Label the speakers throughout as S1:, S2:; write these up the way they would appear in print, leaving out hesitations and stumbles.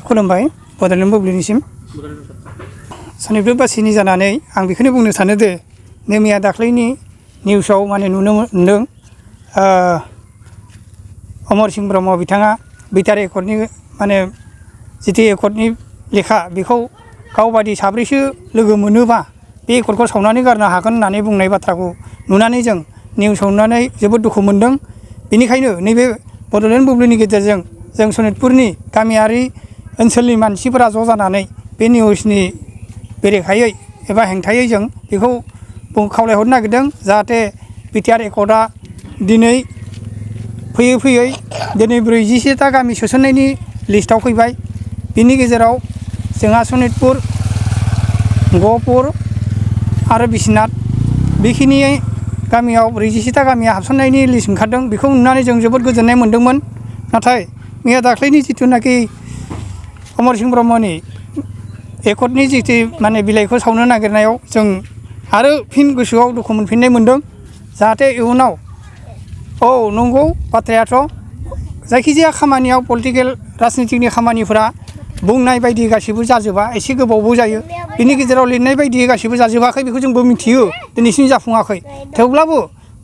S1: खुलुमबाय बड'लेण्ड बुब्लिनिसिम सनितपुर बासिनि जानानै आं बेखौनो बुंनो सानो दे मैया दाख्लैनि निउसाव माने नुनो मोनदों अमर सिंह ब्रह्म बिथाङा BTR Accordनि माने जिथु एकर्डनि लेखा बेखौ गावबादि साब्रैसो लोगो मोनोबा बे एकर्डखौ सावनानै गारनो हागोन होननानै बुंनाय बाथ्राखौ नुनानै जों निउसाव नुनानै जोबोद दुखु मोनदों। बेनिखायनो नैबे बड'लेण्ड बुब्लिनि गेजेरजों जों सनितपुरनि गामियारि ओनसोलनि मानसिफोरा ज' जानानै बे निउसनि बेरेखायै एबा हेंथायै जों बेखौ खावलायहरनो नागिरदों जाहाथे BTR Accordआ दिनै फैयै फैयै दिनै 44टा गामि सोसननायनि लिस्टआव फैबाय। बिनि गेजेराव जोंहा सनितपुर गहपुर आरो बिश्वनाथ बेखिनि गामियाव 44टा गामिया हाबसननायनि लिस्ट ओंखारदों। बेखौ नुनानै जों जोबोद गोजोननाय मोन्दोंमोन। नाथाय मैया दाख्लैनि जिथुनाखि अमर सिंह ब्रह्मनि एकर्डनि जिथु माने बिलाइखौ सावनो नागिरनायाव जों आरो फिन गोसोआव दुखु मोनफिननाय मोन्दों। जाहाथे इयुनाव नंगौ बाथ्रायाथ' जायखिजाया खामानियाव पलिटिकेल राजनितिकनि खामानिफोरा बुंनाय बायदि गासिबो जाजोबा एसे गोबावबो जायो। बिनि गेजेराव लिरनाय बायदि गासिबो जाजोबाखै बेखौ जोंबो मिथियो दिनैसिम जाफुङाखै। थेवब्लाबो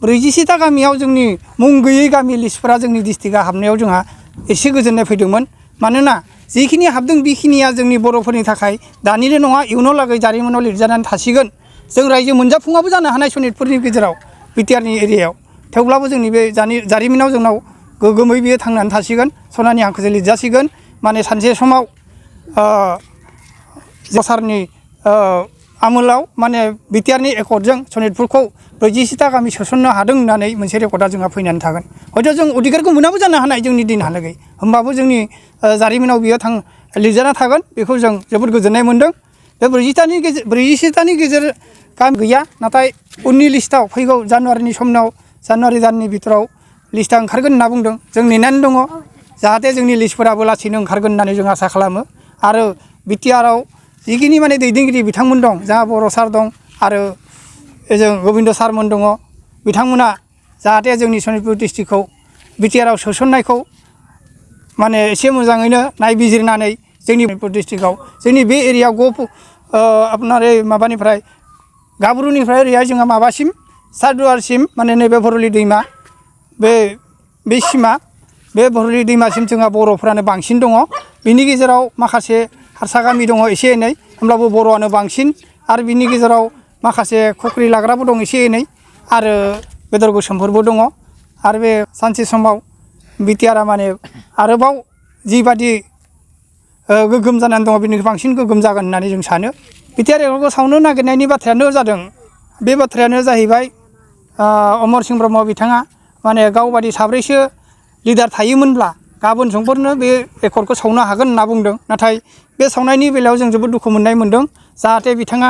S1: 44टा गामियाव जोंनि मुं गैयै गामि लिस्टफोरा जोंनि डिस्ट्रिक्टआ हाबनायाव जोंहा एसे गोजोननाय फैदोंमोन। मानोना जिखिनि हाबदों बेखिनिया जोंनि बर'फोरनि थाखाय दानिल' नङा इयुनाव लागै जारिमिनाव लिरजानानै थासिगोन। जों रायजो मोनजाफुङाबो जानो हानाय सनितपुरनि गेजेराव BTRनि एरियायाव थेवब्लाबो जोंनि बे जारिमिनाव जोंनाव गोगोमै बियो थांनानै थासिगोन सनानि हांखोजों लिरजासिगोन। माने सानसे समाव सरकारनि आमोलाव माने BTRनि एकर्डजों सनितपुरखौ 44टा गामि सोसननो हादों होननानै मोनसे रेकर्डआ जोंहा फैनानै थागोन। हयथ' जों अधिकारखौ मोनाबो जानो हानाय जोंनि दिनहालागै होमबाबो जोंनि जारिमिनाव बियो लिरजाना थागोन। बेखौ जों जोबोद गोजोननाय मोन्दों। बे 44टानि गेजेर गामि गैया नाथाय उननि लिस्टआव फैगौ जानुवारि दाननि भितराव लिस्टआ ओंखारगोन होनना बुंदों। जों नेनानै दङ जाहाथे जोंनि लिस्टफोराबो लासैनो ओंखारगोन होननानै जों आसा खालामो। आरो BTRआव जिखिनि माने दैदेनगिरि बिथांमोन दं जोंहा बर' सार दं आरो जों गबिन्द सारमोन दङ बिथांमोना जाहाथे जोंनि सनितपुर डिस्ट्रिक्टखौ BTRआव सोसननायखौ माने एसे मोजाङैनो नायबिजिरनानै जोंनि सनितपुर डिस्ट्रिक्टआव जोंनि बे एरियायाव आपनार माबानिफ्राय गाब्रुनिफ्राय ओरैहाय जोंहा माबासिम सारदुवारसिम माने नैबे भरलि दैमा बे सिमा बे भरलि दैमासिम जोंहा बर'फ्रानो बांसिन दङ। बिनि गेजेराव माखासे हारसा गामि दङ एसे एनै होमब्लाबो बर'आनो बांसिन आरो बिनि गेजेराव माखासे खख्रि लाग्राबो दं एसे एनै आरो बेदर गोसोमफोरबो दङ। आरो बे सानसे समाव BTRआ माने आरोबाव जिबादि गोगोम जानानै दङ बेनिख्रुइ बांसिन गोगोम जागोन होननानै जों सानो। BTR Accordखौ सावनो नागिरनायनि बाथ्रायानो जादों बे बाथ्रायानो जाहैबाय अमर सिंह ब्रह्म बिथाङा माने गावबादि साब्रैसो लिडार थायोमोनब्ला गाबोन समफोरनो बे एकर्डखौ सावनो हागोन होनना बुंदों। नाथाय बे सावनायनि बेलायाव जों जोबोद दुखु मोननाय मोन्दों। जाहाथे बिथाङा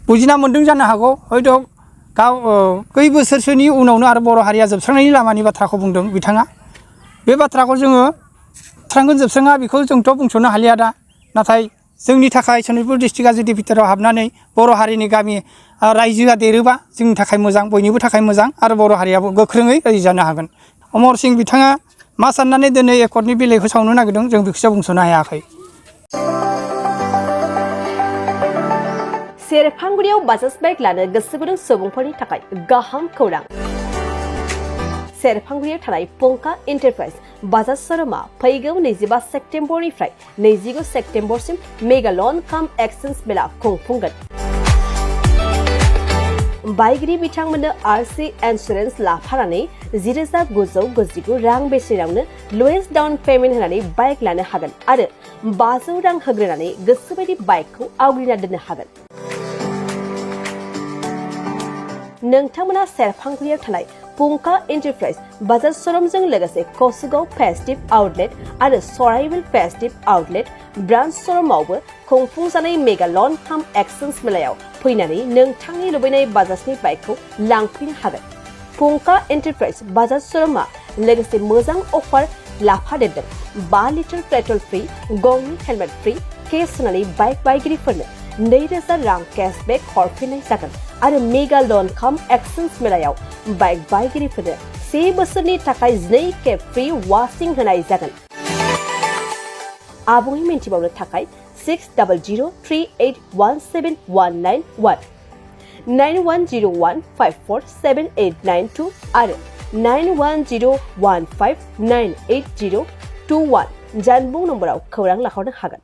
S1: बुजिना मोन्दों जानो हागौ हयथ' खै बोसोरसोनि उनावनो आरो बर' हारिया जोबस्रांनायनि लामानि बाथ्राखौ बुंदों बिथाङा। बे बाथ्राखौ जोङो जोबस्राङा बेखौ जोंथ' बुंस'नो हालिया दा। नाथाय जोंनि थाखाय सनितपुर डिस्ट्रिक्टआ जुदि BTRआव हाबनानै बर' हारिनि गामि रायजोआ देरोबा जोंनि थाखाय मोजां बयनिबो थाखाय मोजां आरो बर' हारियाबो गोख्रोङै रायजो जानो हागोन। अमर सिंह बिथाङा मा साननानै दिनै एकर्डनि बिलाइखौ सावनो नागिरदों जों बेखौसो बुंस'नो हायाखै।
S2: सेरफांगुरियाव बाजाज बाइक लानो गोसो गुदुं सुबुंफोरनि थाखाय गाहाम खौरां। सेरफांगुरियाव थानाय पंका एन्टारप्राइज बाजाज शोरूमआ फैगौ 25 सेप्तेम्बरनिफ्राय 29 सेप्तेम्बरसिम मेगा लन काम एक्सचेन्ज मेला खुंफुंगोन। बाइगिरि बिथांमोननो RC इन्सुरेन्स लाफानानै 10,999 रां बेसेनावनो लवेस्ट डाउन पेमेन्ट होनानै बाइक लानो हागोन आरो 500 रां होग्रोनानै गोसोबायदि बाइकखौ आवग्रिना दोननो हागोन। नोंथांमोना सेरफांगुरियाव थानाय पंका एन्टारप्राइज बाजाज शोरूमजों लोगोसे कसुगाव फेस्टिभ आउटलेट आरो सराइबिल फेस्टिभ आउटलेट ब्रान्च शोरूमावबो खुंफुंजानाय मेगा लन काम एक्सचेन्ज मेलायाव फैनानै नोंथांनि लुबैनाय बाजाजनि बाइकखौ लांफैनो हागोन। पंका एन्टारप्राइज बाजाज शोरूमआ लोगोसे मोजां अफार लाफादेरदों। 5 लिटार पेट्रल फ्रि गंनि हेलमेट फ्रि केस होनानै बाइक बायगिरिफोरनो 2,000 रां केशबेक हरफिननाय जागोन आरो मेगा लन काम एक्सचेन्ज मेलायाव बाइक बायगिरिफोरनो 1 बोसोरनि थाखाय 2 खेब फ्रि वाशिं होनाय जागोन। आबुङै मिन्थिबावनो थाखाय 6003817191 9101547892 आरो 9101598021 जानबुं नम्बराव खौरां लाहरनो हागोन।